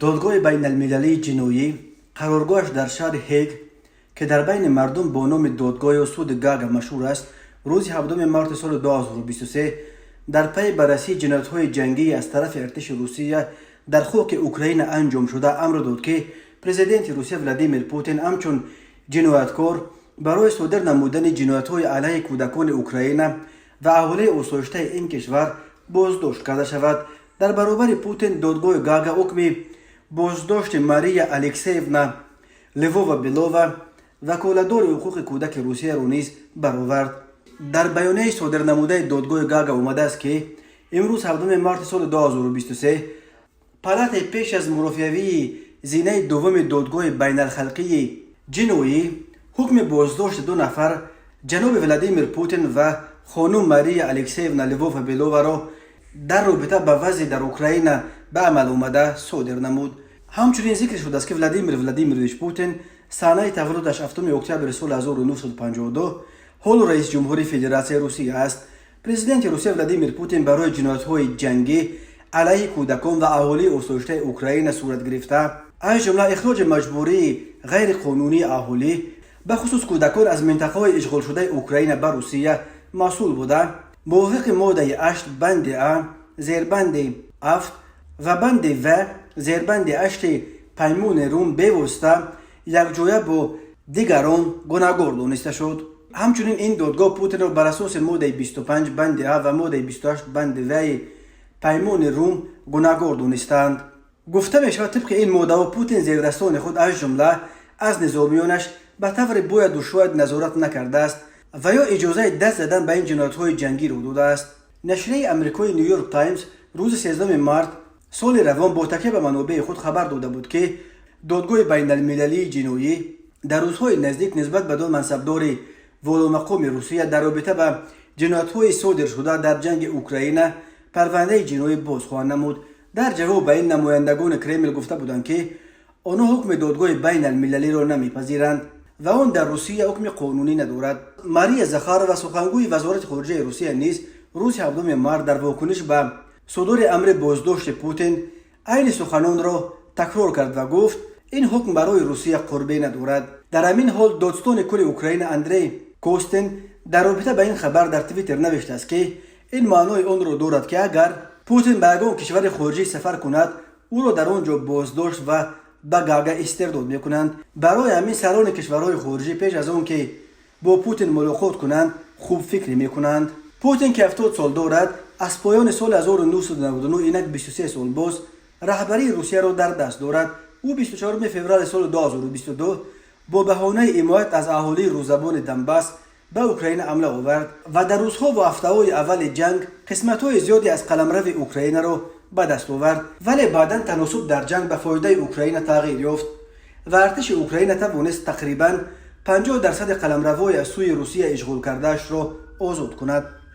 Додгоҳи байналмилалии ҷиноӣ, қароргоҳаш дар шаҳри Ҳег, ки дар байни мардум бо номи додгоҳ ё суди Гаага машҳур аст, рӯзи 7 марти соли 2023 дар пайи баррасии ҷиноятҳои ҷангии аз тарафи артиши Русия дар хоки Украина анҷомшуда амр дод, ки президенти Русия Владимир Путин ҳамчун ҷинояткор барои содир намудани ҷиноятҳои алайҳи кӯдакони Украина ва аҳолии осоиштаи ин кишвар боздошт карда шавад. Дар баробари Путин додгоҳи Гага ҳукми боздошти Мария Алексеевна Лвова Белова, ваколатдори ҳуқуқи кӯдаки Русияро низ баровард. Дар баёнияи содирнамудаи додгоҳи Гага омадааст, ки имрӯз, 7 марти соли 2023, палатаи пеш аз мурофиавии зинаи дуввуми додгоҳи байналхалқии ҷиноӣ ҳукми боздошти ду нафар, ҷаноби Владимир Путин ва хонум Мария Алексеевна Лвова Беловаро дар робита ба вазъи дар Украина ба амал омада содир намуд. Ҳамчунин зикр шудааст, ки Владимир Владимирович Путин, санаи таваллудаш 7 октябри соли 1952, ҳоло раиси ҷумҳури Федератсияи Русия аст. Президенти Русия Владимир Путин барои ҷиноятҳои ҷангӣ алайҳи кӯдакон ва аҳолии осоиштаи Украина сурат гирифта, аз ҷумла ихроҷи маҷбурии ғайриқонунии аҳолӣ, бахусус кӯдакон, аз минтақаҳои ишғолшудаи Украина ба Русия масъул буда, мувофиқи моддаи 8 банди а зербанди 7 ва банди в зербанди 8 Паймони Рум бевосита якҷоя бо дигарон гунаҳгор дониста шуд. Ҳамчунин ин додгоҳ Путинро бар асоси моддаи 25 банди а ва моддаи 28 банди в Паймони Рум гунаҳгор донистаанд. Гуфта мешавад, тибқи ин моддаҳо Путин зердастони худ, аз ҷумла аз низомиёнаш, ба таври бояду шояд назорат накардааст ва ё иҷозаи даст задан ба ин ҷиноятҳои ҷангиро додааст. Нашрияи амрикои Ню-Йорк Таймс рӯзи 13 март соли равон бо такя ба манобеи худ хабар дода буд, ки додгоҳи байналмилалии ҷиноӣ дар рӯзҳои наздик нисбат ба ду мансабдори воломақоми Русия дар робита ба ҷиноятҳои содиршуда дар ҷанги Украина парвандаи ҷиноӣ боз хоҳанд намуд. Дар ҷавоб ба ин намояндагони Кремл гуфта буданд, ки онҳо ҳукми додгоҳи байналмилалиро намепазиранд ва он дар Русия ҳукми қонунӣ надорад. Мария Захарова, сухангӯи вазорати хориҷаи Русия, низ рӯзи 7 март дар вокуниш ба содури амри боздошти Путин айни суханонро такрор кард ва гуфт, ин ҳукм барои Русия қурбе надорад. Дар ҳамин ҳол додстони кулли Украина Андрей Костин дар робита ба ин хабар дар Твиттер навиштааст, ки ин маънои онро дорад, ки агар Путин ба ягон кишвари хориҷӣ сафар кунад, ӯро дар он ҷо боздошт ва ба Гага истирдод мекунанд. Барои ҳамин сарони кишварҳои хориҷӣ пеш аз он ки бо Путин мулоқот кунанд, хуб фикр мекунанд. Путин, ки 70 сол дорад, аз поёни соли 1999, инак 23 сол боз, раҳбарии Русияро дар даст дорад. Ӯ 24 феврали соли 2022 бо баҳонаи ҳимоят аз аҳолии русзабони Донбасс ба Украина ҳамла овард ва дар рӯзҳо ва ҳафтаҳои аввали ҷанг қисматҳои зиёде аз қаламрави Украинаро ба даст овард. Вале баъдан таносуб дар ҷанг ба фоидаи Украина тағйир ёфт ва артиши Украина тавонист тақрибан 50 дарсади қаламравҳои аз сӯи Русия ишғол кардаашро озод кунад.